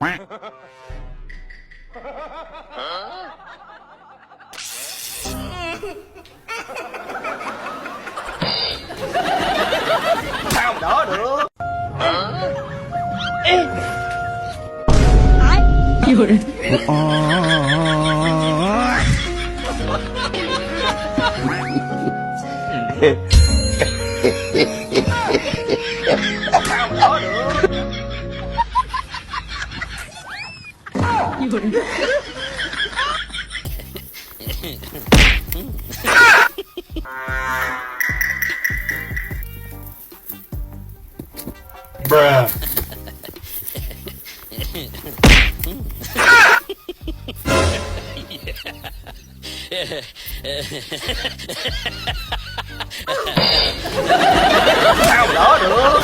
Sao đó được? Bruh. Sao đó được?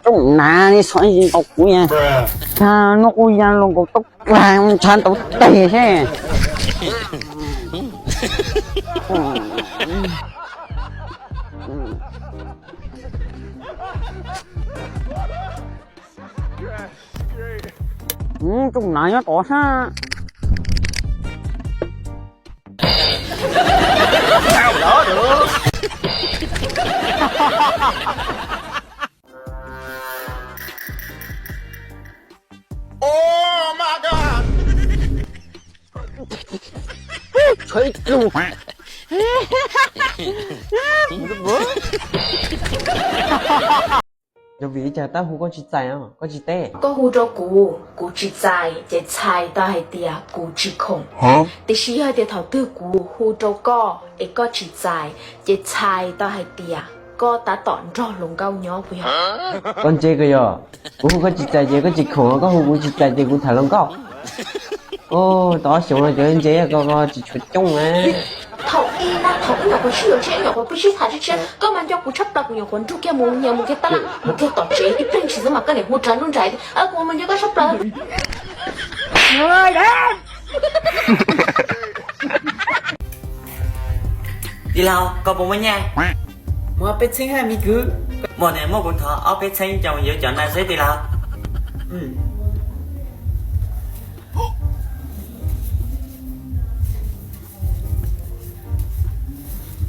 Tus nas ne, xov tsis tau kuv ya. Noj kuj ya los nkaus tau, ntshav ntau tes thiab. Tus nas nyob tod thiab. Sao đó được? Oh my God! Tshuav ib tug. Yog vim li cas tab hu koj tsis txais, koj tsis teb? Koj hu rau kuv, kuv tsis txais, ces txhais tau hais tias kuv tsis khoom. Tiam sis yog hais tias thaum twg kuv hu rau koj es koj tsis txais, ces txhais tau hais tias koj tab tom nrog hluas nkauj nyob puas yog? Koj ntse koj yog, kuv hu koj tsis txais ces koj tsis khoom, koj hu kuv tsis txais ces kuv tham hluas nkauj. Tau ob xyoos no cov ntse ko tsis tshua coob na. Thaum ub na, thaum ub nyuam qhuav sib yuav tsis, nyuam qhuav pw sib tham tsis, koj mas nco kuv tshaj plaws, kuv nyuam qhuav nrug kiag mus nyias mus kiag tab laj mus kiag tom tsev ib pliag ntshis xwb mas koj niam hu ras nruj nraim, kuv mas nco koj tshaj plaws. Tij laug, koj puas muaj nyiaj? Muaj ob peb txheeb hab me kwv. Muaj ne, muab kuv thov ob peb txheeb coj mus yuav cov na seb tij laug.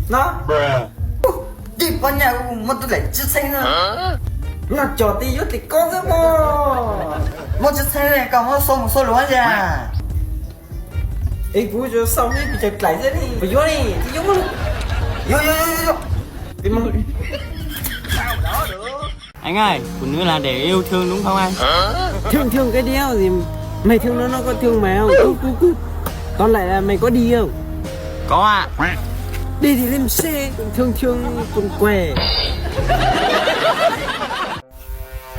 No. Tij poj niam, muaj tus daim tsib txheeb no. Noj cov tij yuav tij koj xwb mog. Muaj tsib txheeb ne, koj muab xauj mus xauj luag yam. Es kuv yuav xauj neb pes tsawg dlaim xwb ne, puas yuav ne, tij yuav. Yuav, yuav, yuav, yuav. Anh ơi, phụ nữ là để yêu thương đúng không anh? Thương thương cái đéo gì, mày thương nó, nó có thương mày không? Cút, cút, cút. Tóm lại là mày có đi không? Có ạ. Đi thì lên xe, còn thương thương còn què.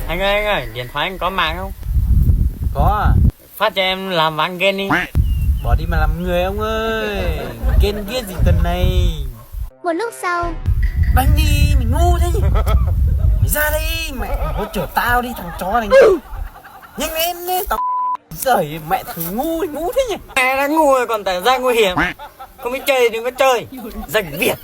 Anh ơi, anh ơi, điện thoại anh có mạng không? Có à? Phát cho em làm ván game đi. Bỏ đi mà làm người ông ơi. Game giết gì tuần này. Một lúc sau. Đánh đi, mày ngu thế nhỉ? Mày ra đây, mày hỗ trợ tao đi thằng chó này. Nhanh lên, lên, tao giỏi mẹ thằng ngu, ngu thế nhỉ? Mày đang ngu rồi còn tỏ ra nguy hiểm. Không biết chơi đừng có chơi. Danh Việt.